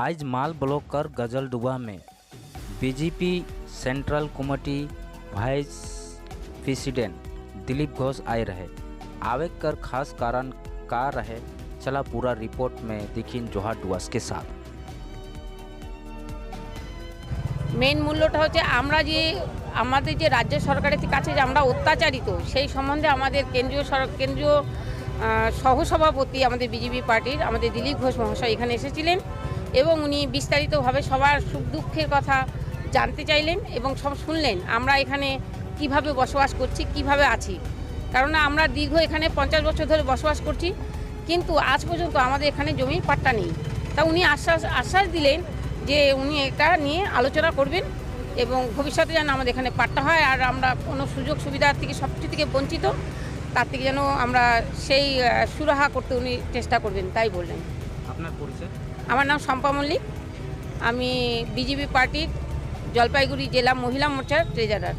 आज माल ब्लॉक कर गजलडुबा में BJP central committee vice president Dilip Ghosh आए रहे। आवे कर खास कारण का रहे, चला पूरा रिपोर्ट में दिखिन जोहार डुआस के साथ। মেন মূল্যটা হচ্ছে আমরা যে আমাদের যে রাজ্য সরকারের কাছে যে আমরা অত্যাচারিত, সেই সম্বন্ধে আমাদের কেন্দ্রীয় সহসভাপতি আমাদের বিজেপি পার্টির আমাদের দিলীপ ঘোষ মহাশয় এখানে এসেছিলেন এবং উনি বিস্তারিতভাবে সবার সুখ দুঃখের কথা জানতে চাইলেন এবং সব শুনলেন আমরা এখানে কিভাবে বসবাস করছি, কিভাবে আছি। কারণ আমরা দীর্ঘ এখানে 50 বছর ধরে বসবাস করছি, কিন্তু আজ পর্যন্ত আমাদের এখানে জমির পাট্টা নেই। তা উনি আশ্বাস আশ্বাস দিলেন যে উনি এটা নিয়ে আলোচনা করবেন এবং ভবিষ্যতে যেন আমাদের এখানে পাট্টা হয় আর আমরা কোনো সুযোগ সুবিধার থেকে সব কিছু থেকে বঞ্চিত, তার থেকে যেন আমরা সেই সুরাহা করতে উনি চেষ্টা করবেন, তাই বললেন। আপনার পরিচয়? আমার নাম শম্পা মল্লিক, আমি বিজেপি পার্টির জলপাইগুড়ি জেলা মহিলা মোর্চার ট্রেজারার।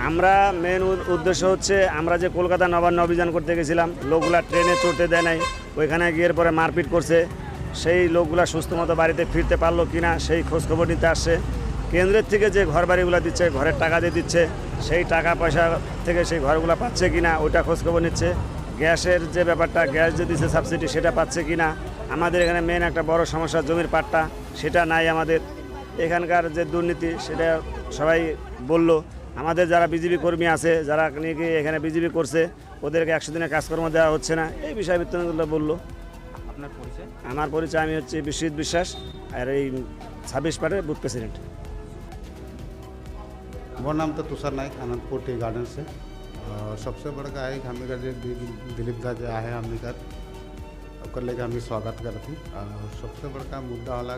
আমরা মেন উদ্দেশ্য হচ্ছে আমরা যে কলকাতা নবান্ন অভিযান করতে গেছিলাম, লোকগুলা ট্রেনে চড়তে দেয় নাই, ওইখানে গিয়ে পরে মারপিট করছে, সেই লোকগুলা সুস্থ মতো বাড়িতে ফিরতে পারলো কিনা সেই খোঁজখবর নিতে আসছে। কেন্দ্রের থেকে যে ঘর বাড়িগুলো দিচ্ছে, ঘরের টাকা দিয়ে দিচ্ছে, সেই টাকা পয়সা থেকে সেই ঘরগুলো পাচ্ছে কিনা ওইটা খোঁজখবর নিচ্ছে। গ্যাসের যে ব্যাপারটা, গ্যাস যে দিচ্ছে সাবসিডি সেটা পাচ্ছে কিনা। আমাদের এখানে মেন একটা বড় সমস্যা জমির পাট্টা, সেটা নাই আমাদের। এখানকার যে দুর্নীতি সেটা সবাই বলল। আমাদের যারা বিজেপি কর্মী আছে, যারা নাকি এখানে বিজেপি করছে, ওদেরকে 100 দিনের কাজকর্ম দেওয়া হচ্ছে না, এই বিষয়ে বৃত্তান্তগুলো বললো। আপনার পরিচয়? আমার পরিচয়, আমি হচ্ছে বিশ্বজিৎ বিশ্বাস, আর এই 26 পার্টের বুথ প্রেসিডেন্ট। मोर नाम तो तुषार नायक, आनंदपुर टी गार्डन से। और सबसे बड़का है कि हमने का जे दिलीप दा जो आए हमने का ओकर लेके हम स्वागत करती। और सबसे बड़का मुद्दा होला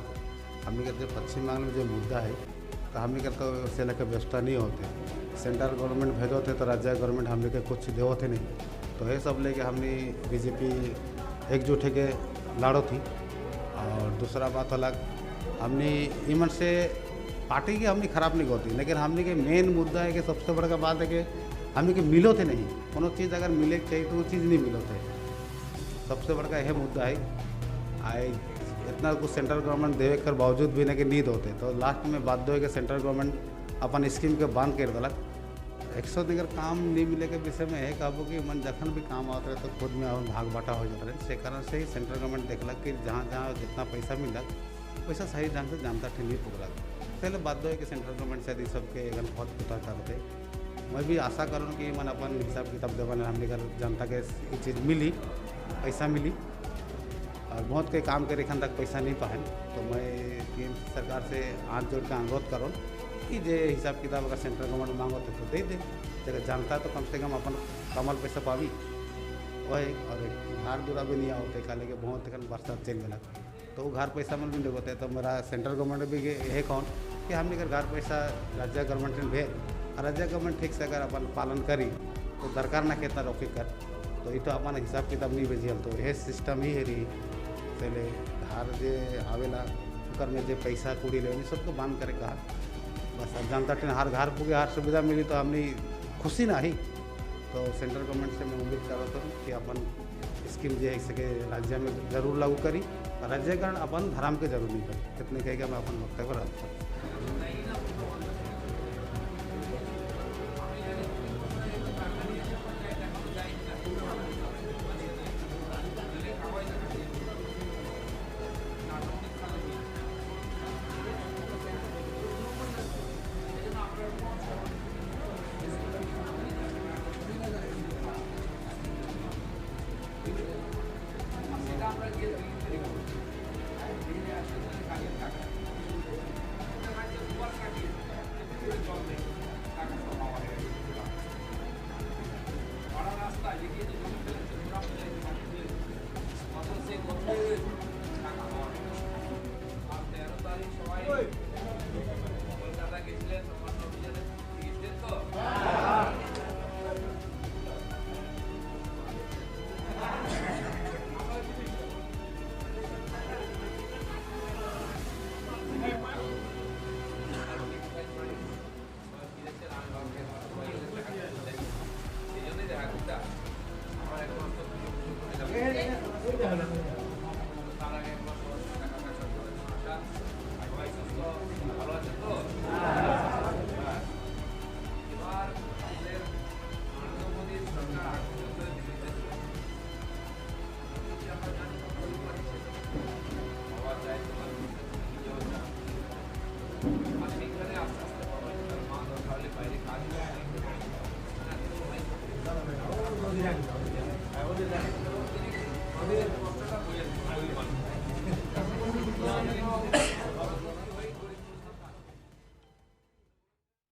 हमने का जो पश्चिम बंगाल में जो मुद्दा है, तो हमने का तो से लेकर व्यवस्था नहीं होते। सेंट्रल गवर्नमेंट भेजो थे तो राज्य गवर्नमेंट हमने के कुछ देवो थे नहीं, तो ये सब लेके हमने बीजेपी एकजुट होके लड़ो थी। और दूसरा बात होला हमने इमन से पार्टी की हमने खराब नहीं होती, लेकिन हमने के मेन मुद्दा है कि सबसे बड़ा बात है कि हमने के मिलो थे नहीं, कोनो चीज़ अगर मिले चाहिए तो वो चीज़ नहीं मिलो थे। सबसे बड़ा यह मुद्दा है। आए इतना कुछ सेंट्रल गवर्नमेंट देवे कर बावजूद भी ना कि नींद होते, तो लास्ट में बाध्य हो के सेंट्रल गवर्नमेंट अपन स्कीम के बंद कर दिलक। 100 दिन काम नहीं मिले के विषय में है कहबो कि मन जखन भी काम आवत रहे तो खुद में अपन भाग बांटा हो जाता रहे। से कारण से ही सेंट्रल गवर्नमेंट देखलक कि जहाँ जहाँ जितना पैसा मिलक पैसा सही ढंग से जनता ठे नहीं पुगलक, पहले बाध्य हो कि सेंट्रल गवर्नमेंट शायद सबके एगन बहुत पुता करते। मैं भी आशा करूँ कि मन अपन हिसाब किताब देवन हमने कर जनता के ये चीज़ मिली, पैसा मिली और बहुत के काम करे एखन तक पैसा नहीं पाए, तो मैं पीएम सरकार से हाथ जोड़ के अनुरोध करूँ कि जे हिसाब किताब अगर सेंट्रल गवर्नमेंट मांगो तो दे दे, अगर जनता तो कम से कम अपन कमल पैसा पावी वही। और एक घर दूरा भी नहीं होते काले के बहुत एखन बरसात चल गया तो वो घर पैसा मन भी नहीं होते, तो मेरा सेंट्रल गवर्नमेंट भी यही कौन कि हमने अगर घर पैसा राज्य गवर्नमेंट ने भेज और राज्य गवर्नमेंट ठीक से अगर अपन पालन करी तो दरकार ना कितना रोके कर, तो ये तो अपन हिसाब किताब नहीं भेजियल, तो यह सिस्टम ही है रही। पहले घर जे आवेला ओकर में जे पैसा कूड़ी ले सबको बंद करे कहा बस। अब जनता टेन हर घर पुगे हर सुविधा मिली तो हमने खुशी ना ही। तो सेंट्रल गवर्नमेंट से मैं उम्मीद कर रहा हूँ कि अपन स्कीम जो है सके राज्य में जरूर लागू करी और राज्य कारण अपन धर्म के जरूर नहीं करी। इतने कहेगा मैं अपन वक्तव्य रखता हूँ। দেখেন, ওদের কষ্টটা বোঝা খুবই ভালো।